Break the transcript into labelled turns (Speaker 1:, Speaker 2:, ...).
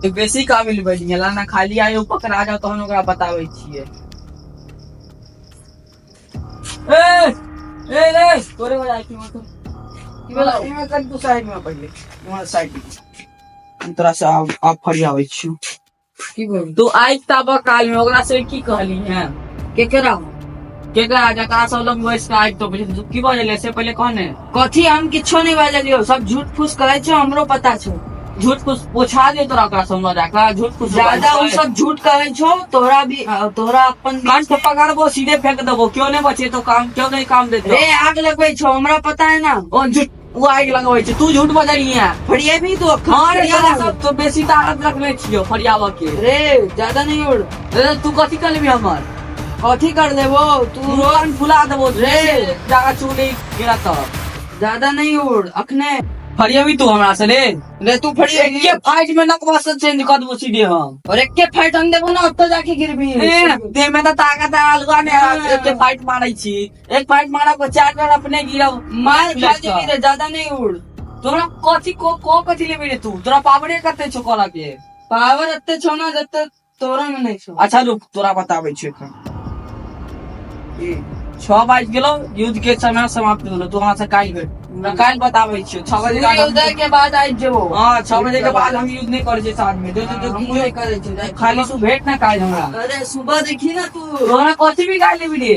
Speaker 1: तो बेसी काबिल बनि गेला ना। खाली आइ ओ पकड़ा जाओ तहन ओकरा बताबै छियै। ए ए रे, तोरे बजा की मतलब
Speaker 2: की भेलौ?
Speaker 1: इमे कनि तू साइड में पहिले, इम्हर साइड में। हम तोरा से आब फरियाबै छियौ।
Speaker 2: की बोल?
Speaker 1: तू आइ ताबा काल में ओकरा से की कहली है?
Speaker 2: केकरा?
Speaker 1: केकरा, जकरा सब लग बैस के आइ तो तू की बजले से पहिले कहने।
Speaker 2: कथी? हम किछो नहीं बाजलियो, सब झूठ फूस कहै छौ, हमरो पता छौ।
Speaker 1: झूठ फूस पोछा दे तोरा ओकरा सब लऽ जाकऽ झूठ फूस।
Speaker 2: ज्यादा उ सब झूठ कहै छौ, तोरा भी तोरा अपन भी।
Speaker 1: कंठ पकड़बो, सीधे फेंक देबो, क्यों नहीं बचे तो काम क्यों नहीं काम देते?
Speaker 2: रे, आग लगबै छौ, हमरा पता है ना।
Speaker 1: ओ झूठ, ओ आगि लगबै छै, तू झूठ बजलिही है।
Speaker 2: फरियाबी तू अखन?
Speaker 1: हाँ रे।
Speaker 2: फरिया
Speaker 1: तोरा
Speaker 2: देबो।
Speaker 1: सब तो बेसी ताकत रखने छियो फरियाबऽ के।
Speaker 2: रे, ज्यादा नहीं उड़।
Speaker 1: रे, तू कथी कर लेबी हमर?
Speaker 2: कथी कर लेबो तू?
Speaker 1: तू रोन फुला देबो।
Speaker 2: रे।
Speaker 1: जागा चुगली गिरा तो।
Speaker 2: ज्यादा नहीं उड़ अखने।
Speaker 1: फरियाबी तू हमरा से रे?
Speaker 2: रे, तू फरियाबी।
Speaker 1: एके फाइट में नकवा से चेंज कर देबो सीधे हम।
Speaker 2: और एके फाइट हम देबो ना, ओतऽ जाके गिरबी।
Speaker 1: ए, देह में तऽ ताकत है अलगा ने।
Speaker 2: हाँ।
Speaker 1: एके फाइट मारै छी, एक फाइट मारब के चार बार अपने गिरब।
Speaker 2: मार खा जेबी रे, ज्यादा नहीं उड़।
Speaker 1: तोरा कथी को कथी लेबी रे तू? तोरा पावरे कते छौ करऽ के?
Speaker 2: पावर एते छौ ना, जते तोरा में नहीं छौ।
Speaker 1: अच्छा रुक, तोरा बताबै छियौ एखन। ई 6 बाजि गेलौ, युद्ध के समय समाप्त भेलौ। तू वहां से काल्हि भेट, तोरा काल्हि बताबै छियौ 6 बजे के बाद।
Speaker 2: सूर्योदय के बाद आबि जेबो।
Speaker 1: हँ, 6 बजे के बाद हम युद्ध नहि करै छियै साँझ में। जो जो जो।
Speaker 2: हमहूँ नहीं करै छियै।
Speaker 1: खाली तू भेट ना काल्हि हमरा।
Speaker 2: अरे, सुबह देखी ना तू।
Speaker 1: तोरा कथी भी गाय लेबी रे?